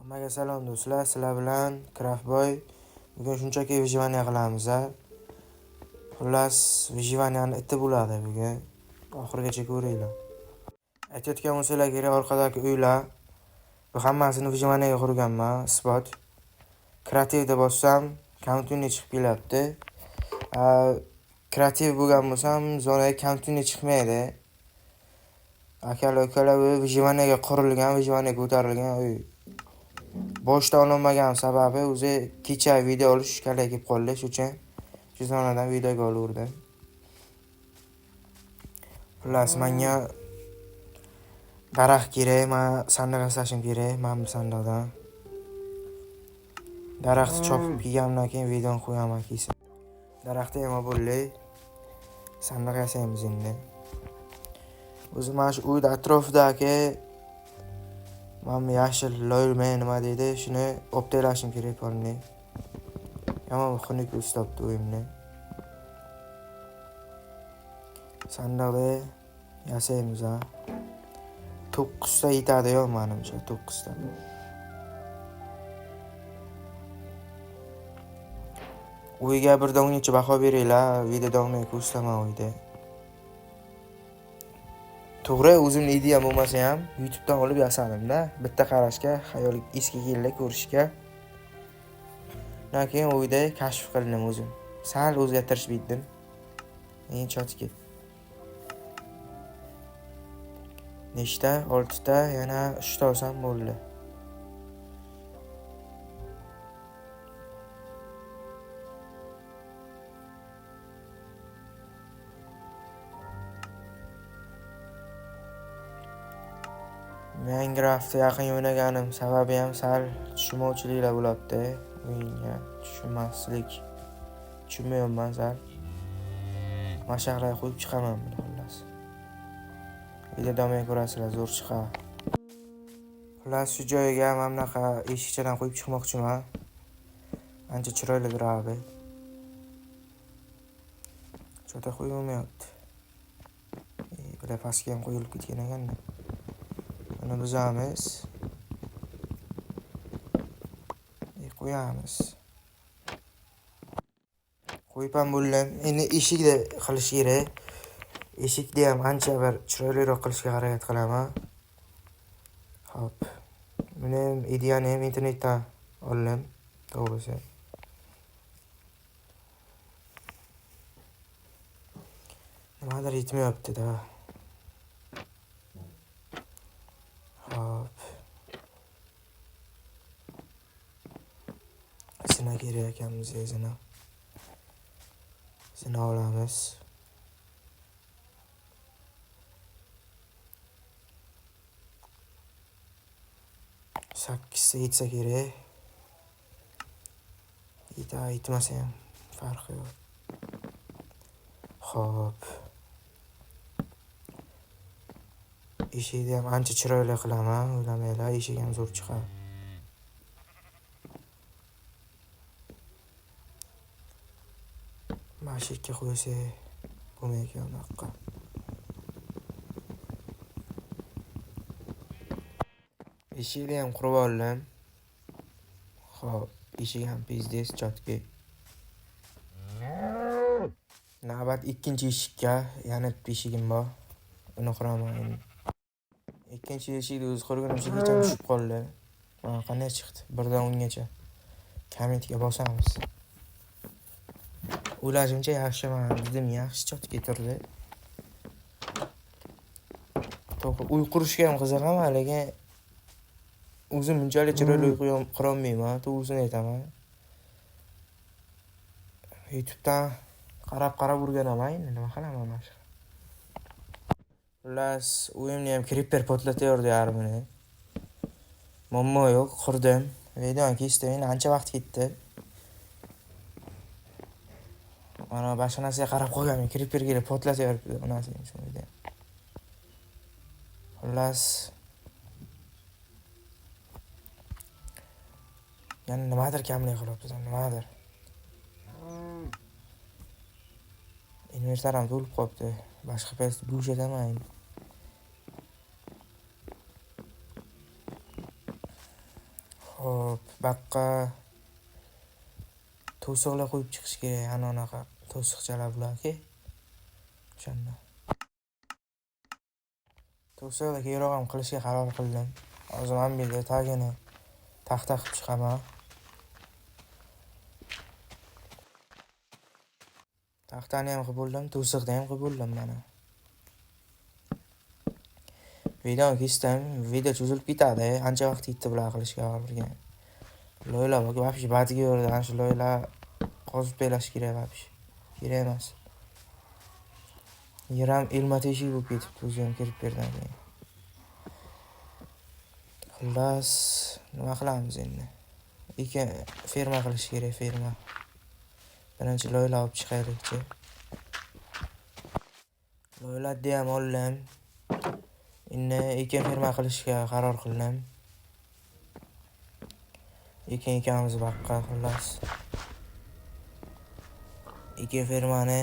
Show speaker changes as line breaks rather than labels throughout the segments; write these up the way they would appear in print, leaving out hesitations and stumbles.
Hammaga salom do'stlar, sizlar bilan Craftboy. Bugun shunchaki выживание qilamiz. Xullas, выживаниeni iti bo'ladi bugun. Oxirigacha ko'ringlar. Aytayotgan bo'lsanglar kerak, orqadagi uylar. Bu hammasini выживаниеga qurganman, isbot. Kreativda bossam, continue chiqib kelyapti. Kreativ bo'lgan bo'lsam, zonaga continue chiqmaydi. Akalar, ukalar, bu выживаниеga qurilgan, выживаниеga ko'tarilgan uy. Boshda olinmagan sababi o'zi kecha video olish kalla kelib qoldi, shu uchun shu zonadan videoga olaverdim. Xullas, menga daraxt kerak, men sandiq yasashim kerak, men bu sandiqdan. Daraxtni chopib kelganimdan keyin videoni qo'yaman kesib. Daraxtni ham bo'ldi. Sandiq yasaymiz endi. O'zi mana shu uyda atrofidagi mana bu yashil loyma nima deydi, shuni olib tashlashim kerak polni. Yomon xunuk o'stibdi uyimni. Sandiqni yasaymiz ha. 9 ta yetadi yo menimcha, 9 ta. Uyga birdan 10gacha baho beringlar, video davomida ko'rsataman uyda. To'g'ri, o'zimning ideyam bo'lmasa ham YouTube'dan olib yasadim-da. Bitta qarashga, xayol esga keldi ko'rishga. Undan keyin uyda kashf qildim o'zim. Sal o'zgartirish berdim. Eng chotki. Nechta? 6 ta, yana 3 ta olsam bo'ldi. Minecraftda yaqin o'ynaganim sababi ham sal tushunmovchiliklar bo'lyapti o'yinga, tushunmaslik. Tushunmayapman sal. Mashaqlar qo'yib chiqaman buni xullas. Video davomida ko'rasizlar, zo'r chiqadi. Xullas, shu joyiga mana bunaqa eshikchadan qo'yib chiqmoqchiman. Ancha chiroyli turadi. Chota qo'yilmayapti. Bular pastga ham qo'yilib ketgan ekanda. Buni buzamiz. Qo'yamiz. Qo'yib ham bo'ldim. Endi eshikni qilish kerak. Eshikni ham ancha bir chiroyliroq qilishga harakat qilaman. Xo'p. Buni ham ideyani ham internetdan oldim, to'g'risi. Nimadir yetmayapti-da. Xo'p. Zina kerak ekan bizga, zina. Zina olamiz. 8 ta yetsa kerak. Yetmasa ham farqi yo'q. Xo'p. Eshikni ham ancha chiroyli qilaman, o'ylamanglar, eshik ham zo'r chiqadi. Mana shu yerga qo'ysak bo'lmay ekan unaqa. Eshikni ham qurib oldim. Xo'p, eshik ham pizdes chotki. Navbat ikkinchi eshikka, yana bitta eshigim bor. Uni quraman endi. Ikkinchi eshikni o'zi qurgunimcha kecham tushib qoldi. Mana qanday chiqdi? 1dan 10gacha. Kommentga bosamiz. O'ylashimcha yaxshi, mana dedim, yaxshi chotki turdi. To'g'ri, uy qurishga ham qiziqaman, lekin o'zim bunchalik chiroyli uy qurolmayman, to'g'risini aytaman. YouTube'dan qarab-qarab o'rganaman endi, nima qilaman mana shu. Xullas, uyimni ham creeper portlataverdi yarmini. Muammo yo'q, qurdim. Videoni kesdim, endi ancha vaqt ketdi. Mana boshqa narsaga qarab qolganman, creeper kelib portlataveribdi onasini shu uyda. Xullas, yana nimadir kamlik qilyapti, nimadir. Inventar ham to'lib qolibdi. Boshqa payt bo'shataman endi. Hop, baqqa to'siqlar qo'yib chiqish kerak, ana unaqa to'siqchalar bularki. O'shanda. To'siqlar keyinroq ham qilishga qaror qildim. Hozir mana bu yerda tagini taxta qilib chiqaman. Taxtani ham qilib bo'ldim, to'siqni ham qilib bo'ldim mana. Videoni kesdim, video cho'zilib ketadi, ancha vaqt ketdi bular qilishga birga. Loylar вообще batiga yurdi, ana shu loylar qozib belash kerak вообще. Kerak emas. Yer ham ilma teshik bo'lib ketibdi, o'zi ham kirib berdan keyin. Xullas, nima qilamiz endi? Ekin ferma qilish kerak, ferma. Birinchi loylar olib chiqaylikchi. Loylarni ham oldim. Endi ekin ferma qilishga qaror qildim. Ekin ekamiz baqqa, xullas. Ekin fermani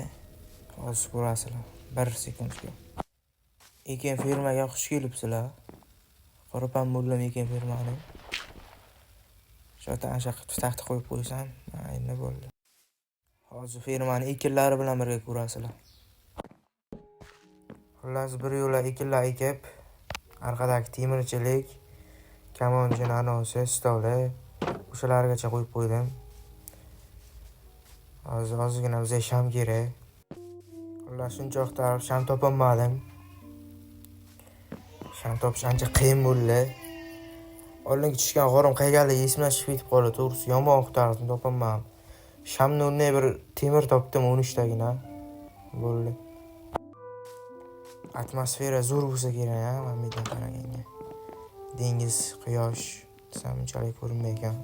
hozir ko'rasizlar. 1 sekundga. Ekin fermaga xush kelibsizlar. Qurib ham bo'ldim ekin fermani. Shu yerda ana shu taxta qo'yib qo'ysam, endi bo'ldi. Hozir fermani ekinlari bilan birga ko'rasizlar. Xullas, bir yo'la ekinlar ekib, orqadagi temirchilik, kamonchi nanosi, stoli o'shalargacha qo'yib qo'ydim. Hozir ozgina bizga sham kerak. Xullas, shuncha axtarib sham topolmadim. Sham topish ancha qiyin bo'ldi. Oldingi tushgan g'orim qayergaligi esimdan chiqib ketib qoldi. To'g'risi, yomon axtardim, topolmadim. Shamni o'rniga bir temir topdim, 13 tagina. Bo'ldi. Atmosfera zo'r bo'lsa kerak, ha, mana bu yerdan qaraganda. Dengiz, quyosh desam unchalik ko'rinmay ekan.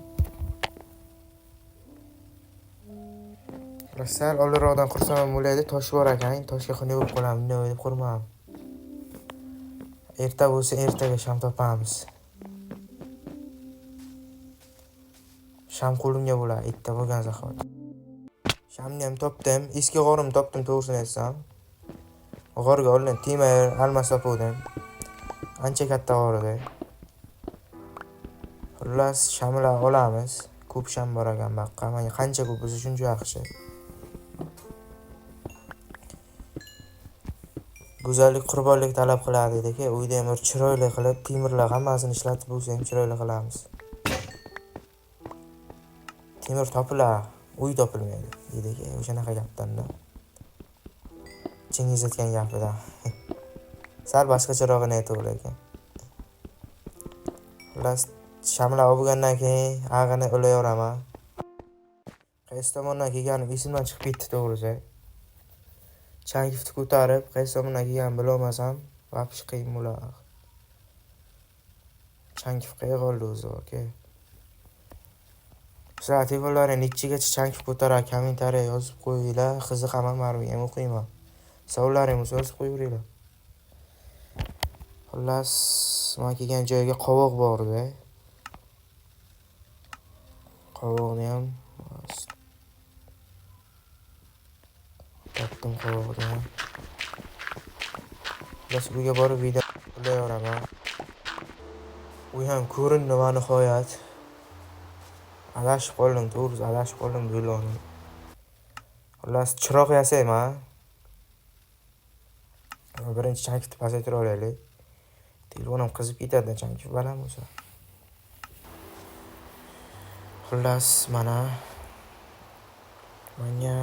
Sal oldinroqdan qursam ham bo'ladi, tosh bor ekan, toshga xunuk bo'lib qolaman, bunday deb qurmadim. Erta bo'lsa ertaga sham topamiz. Sham qo'limga bo'ladi, erta bo'lgan zahot. Shamni ham topdim, eski g'orimni topdim, to'g'risini aytsam. G'orga oldin temir, almas topuvdim. Ancha katta g'or edi. Xullas, shamlar olamiz. Ko'p sham bor ekan baqqa. Menga qancha ko'p bo'lsa shuncha yaxshi. Go'zallik qurbonlik talab qiladi dedi-ki, uyda ham bir chiroyli qilib, temirlar hammasini ishlatib bo'lsa ham chiroyli qilamiz. Temir topiladi, uy topilmaydi dedi-ki, o'shanaqa gapdan-da. Chingiz aytgan gapidan. Sal boshqacharog'ini aytib lekin. Xullas, shamlar olib bo'lgandan keyin ag'ini ulayveraman. Qaysi tomondan kelganim esimdan chiqib ketdi to'g'risi. Changifni ko'tarib, qaysi tomondan kelganimni bilolmasam, вообще qiyin bo'ladi. Changif qayerga qoldi o'zi, aka? Sizlar telefonlaring nechigacha changif ko'taradi, kommentariya yozib qo'yinglar, qiziqaman, baribir ham o'qiyman. Savollaring bo'lsa yozib qo'yaveringlar. Xullas, men kelgan joyga qovoq bor edi. Qovoqni ham topdim, qovoqni ham. Xullas, uyga borib video ulayveraman. Uy ham ko'rindi va nihoyat. Adashib qoldim, to'g'risi adashib qoldim yo'lni. Xullas, chiroq yasayman. Birinchi changifni pasaytira olaylik. Telefon ham qizib ketadi, changif baland bo'lsa. Xullas, mana menga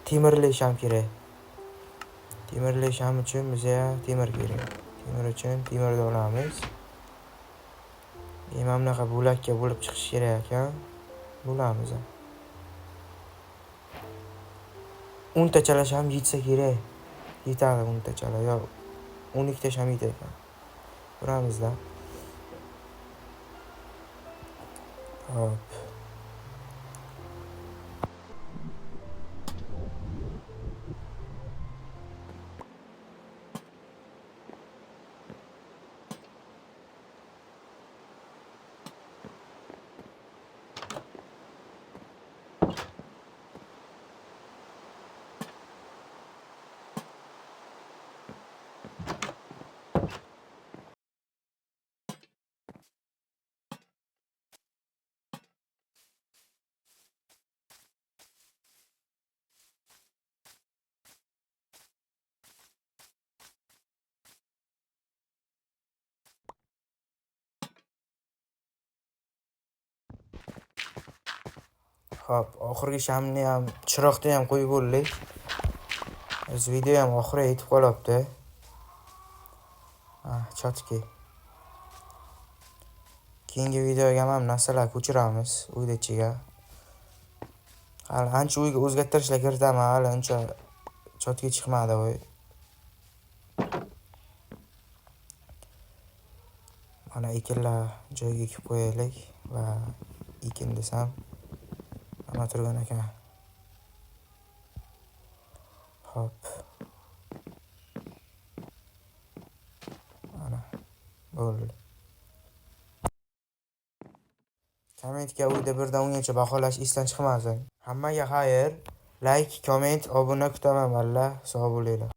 temirli sham kerak. Temirli sham uchun bizga temir kerak. Temir uchun temirni olamiz. Mana bunaqa bo'lakka bo'lib chiqish kerak ekan. Bo'lamiz. 10 tachala sham yetsa kerak. Yetadi 10 tachala yo 12 ta sham yetadi ekan. Ko'ramizda. Hop. Xo'p, oxirgi shamni ham, chiroqni ham qo'yib bo'ldik. O'zi video ham oxiriga yetib qolyapti. Ah, чётко. Keyingi videoga ham narsalar ko'chiramiz uyda ichiga. Hali ancha uyga o'zgartirishlar kiritaman, hali uncha чётко chiqmadi uy. Mana ekinlar joyiga ekib qo'yaylik va ekin desam mana turgan ekan. Xo'p. Mana bo'ldi. Kommentga uyda 1 dan 10gacha baholash esdan chiqmasin. Hammaga xayr. Like, komment, obuna kutaman valla. Sog' bo'linglar.